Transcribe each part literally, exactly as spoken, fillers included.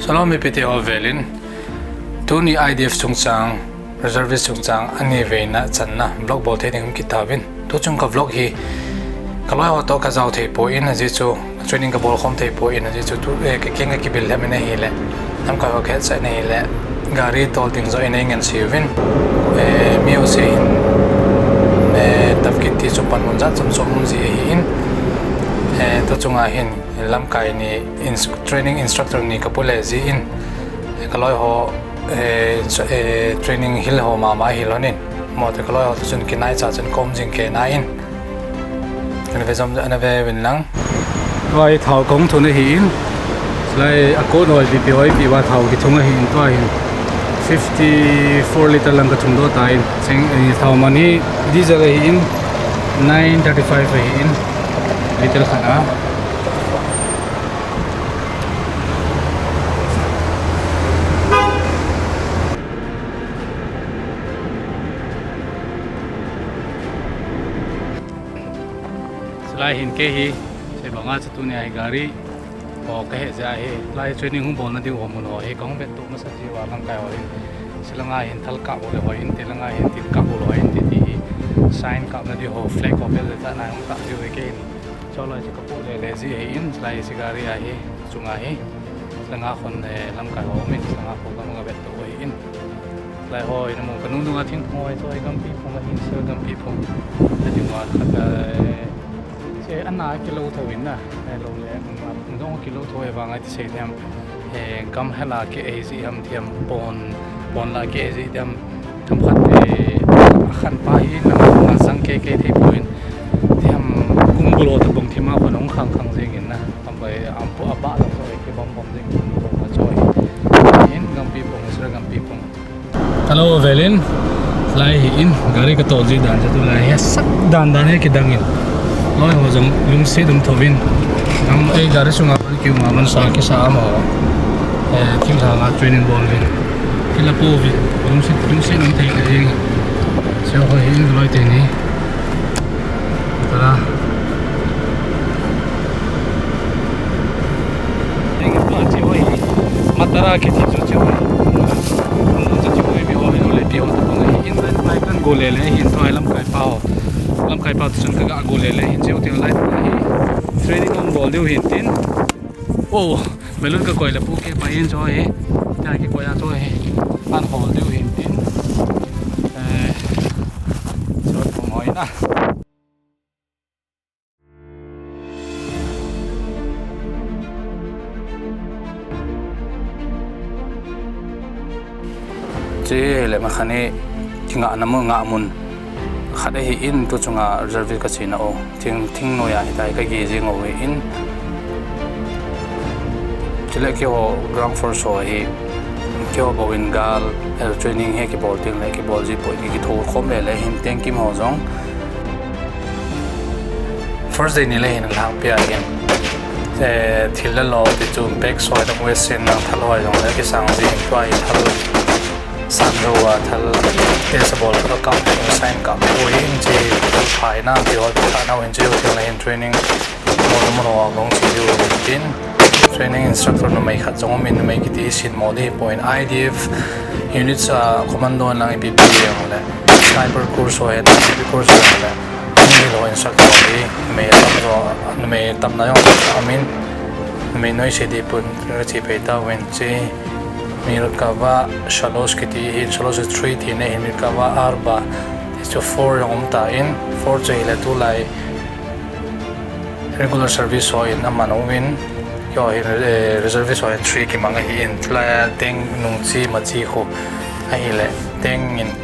Hello, mipite ho velin. Tuni I D F chungchang, reservist chungchang, ani veina channa vlog bol thei ding um kit tauvin. Tuchung ka vlog hi, ka loi ho toh ka jao thei poi, ajeh chu training ka bol khom thei poi, ajeh chu tu, eh, ka keng ka kibil lhem in ahile, lamkai ho ka hetsah in ahile, gari tol ding joh in ei ngen se uvin, eh, mi ho se hin, eh, tap kit ti chu panmun jat chom chom um ji ahin, eh, tuchunga hin, lamkai ni ins-, training instructor ni ka pu le ji in, ka loi ho, eh, ins-, eh, training hil ho mama hi lhonin. Mo te ka loi ho te chun kinai cha chun kom jing ke na in. Ana ve jom, ana ve vin lang. Tua hi thao kong thun ahi in. Lai a ko noi B P O I P wa thao ki thung ahi in tua hin. Fifty four liter lang ka thung do ta in. Sing, eh, thao man hi diesel ahi in. Nine thirty five ahi in. Liter khat a. Chulai hin kei hi, sei banga chu tunia hi gari ho ka he jeh a hi, lai training hung bolna diu ho mun ho hi, ka hung vet to masa ji uva lamkai ho hin. Chulanga hin thal kap u le hoi in, chulanga hin thil kap u le hoi in, ti ti hi, sign kapna diu ho, flag ho, bel le ta na hung kap diu hi kei hin. Chulai chu ka pu le le ji ahi in, lai si gari ahi, chunga hi, langa khun, eh, lamkai ho min, langa khun ka ma ka vet to ahi in. Lai ho, ina mo ka nung dunga thingphung ho, choi gampi phung ahi in, sel gampi phung. Ati mo khat, eh, se ana kilo tho in na, eh, lo le, nung dong kilo tho e vang ati sei them. Eh, gam hela ke ei ji ham thiam pon, pon la ke ei ji thiam tham khat, eh, a khan pa hi na ma jang ke ke thei poi thiam kung bulo ta bong thima ko nong khang khang jing in na. Am bai am pu a ba la so ke bom bom jing in ma choi. In gampi pong, sra gampi pong. Hello, velin. Lai hi in, gari ka tol ji dan chu tulai hi sak dan dan hi kidang in. Loi ho jong lungset um tho vin. Nam ei gari sunga kiu ma man sa kisa amaho. Eh, thil lhanga training bol vin. Thil a po vin. Lungset, lungset um thei ka ding. Seo ho hi in loi te ni. Tara. Eng pa chi hoi. Matara ke chi chu chi hoi. Chu chi hoi mi ho hi no le pi ho ta ko ngai. In lai kan go le le hin to ai lamkai pa ho. Lamkai pa chun ka ga go le le hin cheu tin lai ta hi. Training on bol diu hin tin. Oh, balloon ka koi le pu ke pa in cho hi. Ta ke koi a cho hi. An hol diu hin tin. Eh. Cho ko hoi na. Che le ma khani kingahna mun, ngah mun khat ahi in, tu chunga reserve ka chena u. Thing, thing noiya hitia ka gei jing u ahi in. Chule keiho ground force ho hi, keiho bou in gal, eh, training hi kibol teng le kibol ji poi, ki, kitho khom le le hin tengkim ho jong. First day ni le hin lhangpi a hin, eh, thil le lo ti chu bag soi dam west in nang thal hoi jong le kisang ji tua hi thal san ro a thal test bol thal kap sign kap u hin chi thal phai na ti ho thal na hin chi ho thil le hin training mo mo lo a gong chi u tin training instructor numei khat jong min numei kiti sin mo di point I D F units a commando lang ipi pi jong le sniper course ho he course ho le Numei lo instructor hi, numei tam jo, numei tamna jong amin, numei noi se di pun, ka chi pei ta uvin chi, Mirkava Shalosh kiti hi, Shalosh three ti ne hi, Mirkava Arba, ti chu four jong um ta in, four chu hi le tulai, regular service ho in aman uvin, keiho hi, eh, reservist ho in three kimang ahi in, tulai teng nung chi ma chi khu, ahi le, teng in,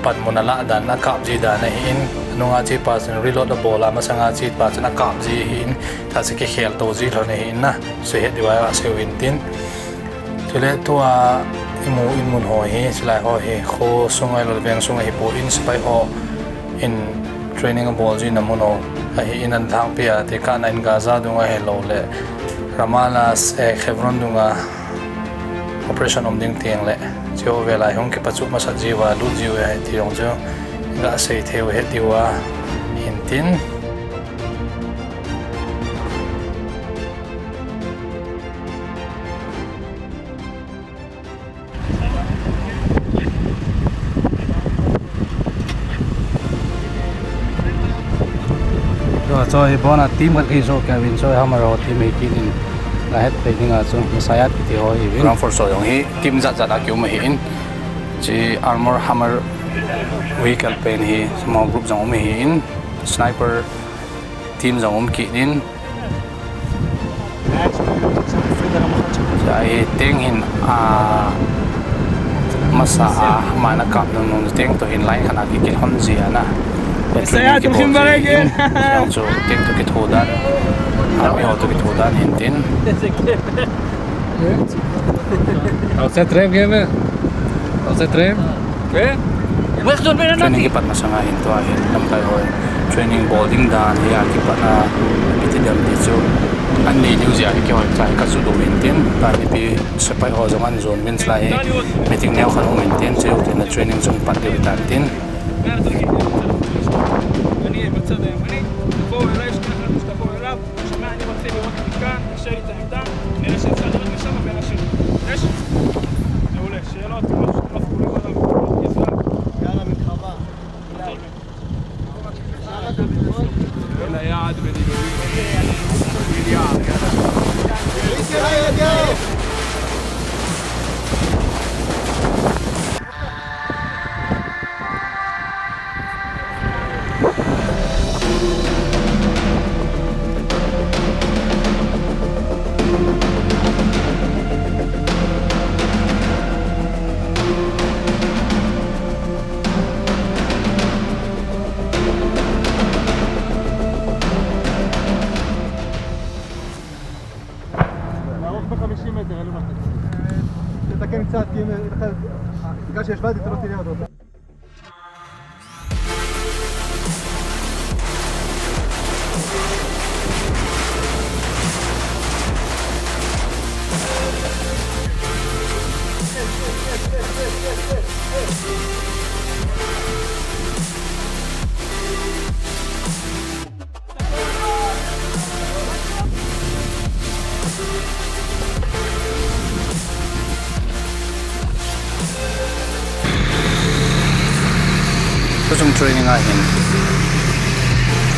panmun a lah dan, a kap ji dan ahi in, nunga chi pa chun reload a bol a, masanga chi pa chun a kap ji ahi in, ta chu kikhel to ji lhon ahi in na, sui het diu a seiu hin tin. Chule tua i mu in mun ho hi, silai ho hi, kho sung ahilou le veng sung ahi poi in, sipai ho in training a bol ji na mun ho ahi in, an thangpi a, ti kana in Gaza dunga ahilou le, Ramallah, eh, Hebron dunga, operation um ding teng le, chi ho vel a hung kipachu masat ji uva, lut ji uva, ti jong chu, ga sei thei u het diu a, hin tin. Choi, bona team khat kahi soh kei uvin, choi, Hammer ho team hi kit in, la het thei dinga chu, Messiah kiti ho hi uvin. Ground Force ho jong hi team jat jat a kium ahin, chi Armor Hammer vehicle pen hi, small group jong um ahin, sniper team jong um kit in. Chai teng hin, a, masa a, mana kap nung nung teng to hin line khat a kikilhon ji ana. Training kibol ji hin. Jong chu teng to kitho dan. Army ho to kitho dan hin tin. Outside trap game eh. Outside trap. Training kipat masanga hin tua hin lamkai ho training bol ding dan hi a kipat a, ipi ti dem ti chu an nei diu jeh a hi keiho chai ka chu do hin tin, ta mipi sepai ho jong an jon min chulai hi meeting neo khat um in tin, chu tin training chung pat diu tan tin. שמע, אני רוצה לראות מכאן, קשה לי את העמדה, נראה שאפשר לראות משם ואנשים. יש? מעולה, שאלות, מה שאתם מפריעים עליו, יאללה, מלחמה. יאללה, יעד בדיוק. מיליארד, יאללה. לערוך בחמישים מטר, אלו מה. תתקן קצת, כי אם, בגלל שהשוואתי, אתה לא תראה אותו. Tuchung training a hin,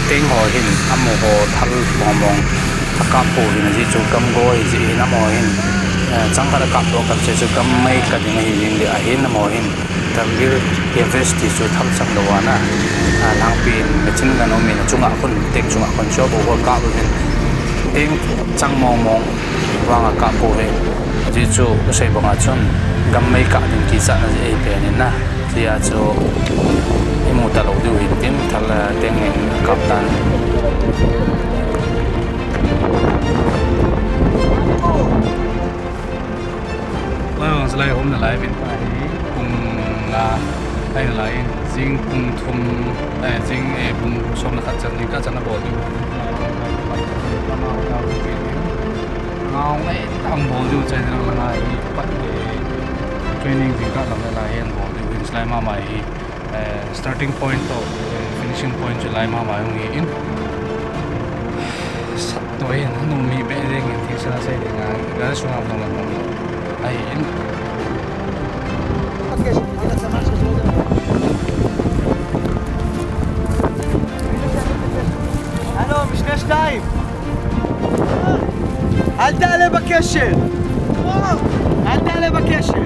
teng ho hin, amaho thal mong mong akap pou hin, ajeh chu gam go ahi jeh hin, amaho hin, eh, chang khat akap doh khat chu gam mei kah ding ahi jing ding ahin, amaho hin, Kargil Everest ti chu thal chang lou ana, a, lhangpi in machine gun um in achunga khun, teng chunga khun chu abou ho kap uvin, teng chang mong mong vang akap pou ve. Ajeh chu kasei banga chun gam mei kah ding kichatna jeh ahi pen in na. Tia chu imu talou diu hin tin thal, a, teng in akap tan. Lai hung, lai hung na lai vin pa hi pung nga lai na lai in, jing pung thum, eh, jing, eh, pung som le khat chan, jingkah chan abol diu. Ngau ngai tah bol diu chai lang lang a hi pat, eh, training jingkah lang le lai hi bol diu hin, lai mama hi. Eh, starting point toh, eh, finishing point chu lai mama hung hi in. Sat toh hin, nu mi be ding in, thil sa sei ding a, gari sunga bang bang ahi in. הלו, משנה שתיים. אל תעלה בקשר! אל תעלה בקשר!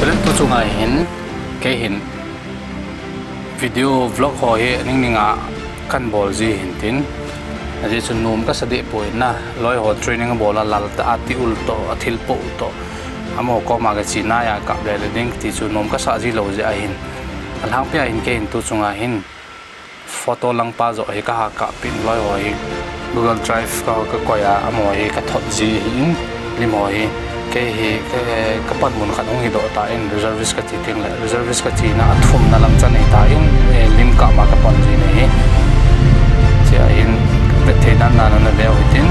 Chule tuchunga hin, kei hin video vlog ho hi ning ning a kan bol ji hin tin. Ajeh chu nom kasa deh poi na, loi ho training abol a lal tah a ti ul toh, athil poh toh, amaho koma kache nai a kap le le ding ti chu nom kasa ji lou jeh ahin. Alhangpi a hin kei hin tuchunga hin photo lang pa joh hi kaha kap in, loi ho hi Google Drive ka, kakoi a, amaho hi kathot ji hin, lim ho hi Kei hi, eh, kapan mun khat hung hi doh tan, reservist kati teng le, reservist kati na a thumna lam chan hi tan, eh, Limkap ma kapan ji ahi. Chia hin, vet thei dan dan na veu hitin.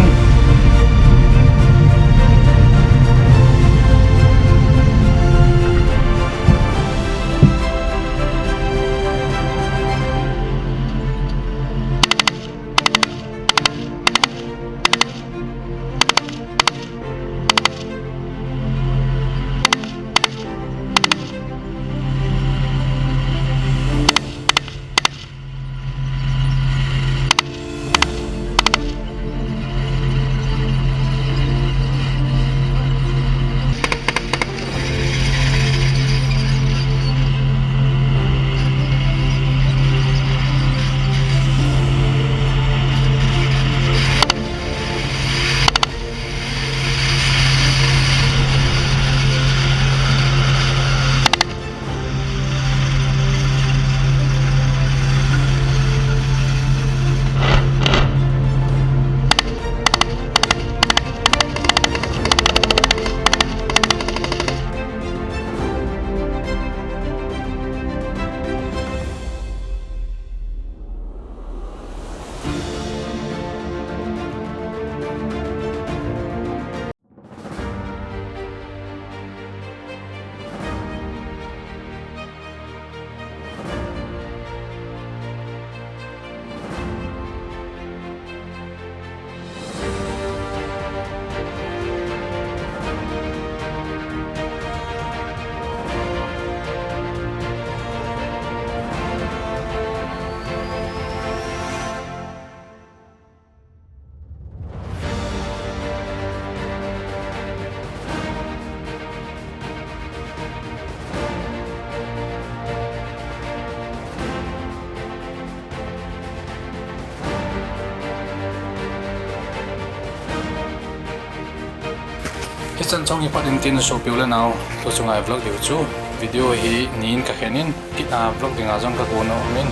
Hichan chong hi phat in tin sopi u le nau, tu chunga vlog diu chu video hi ni in kakhen in, kit a vlog dinga jong kagon umin,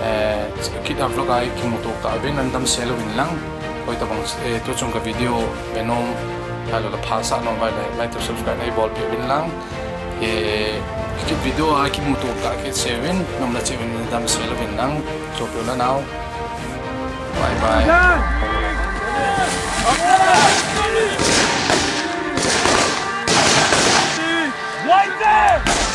eh, kit a vlog a kimuto kah uvin, nadamsel uvin lang, koi tabang, eh, tu chung ka video ve nom, ahilou le phasah nom uva le like to subscribe neibolpeh uvin lang. Eh, kit video a kimuto kah kit seuvin, nom le cheh uvin, nadamsel uvin lang, sopi u le nau. Bye bye. Right there!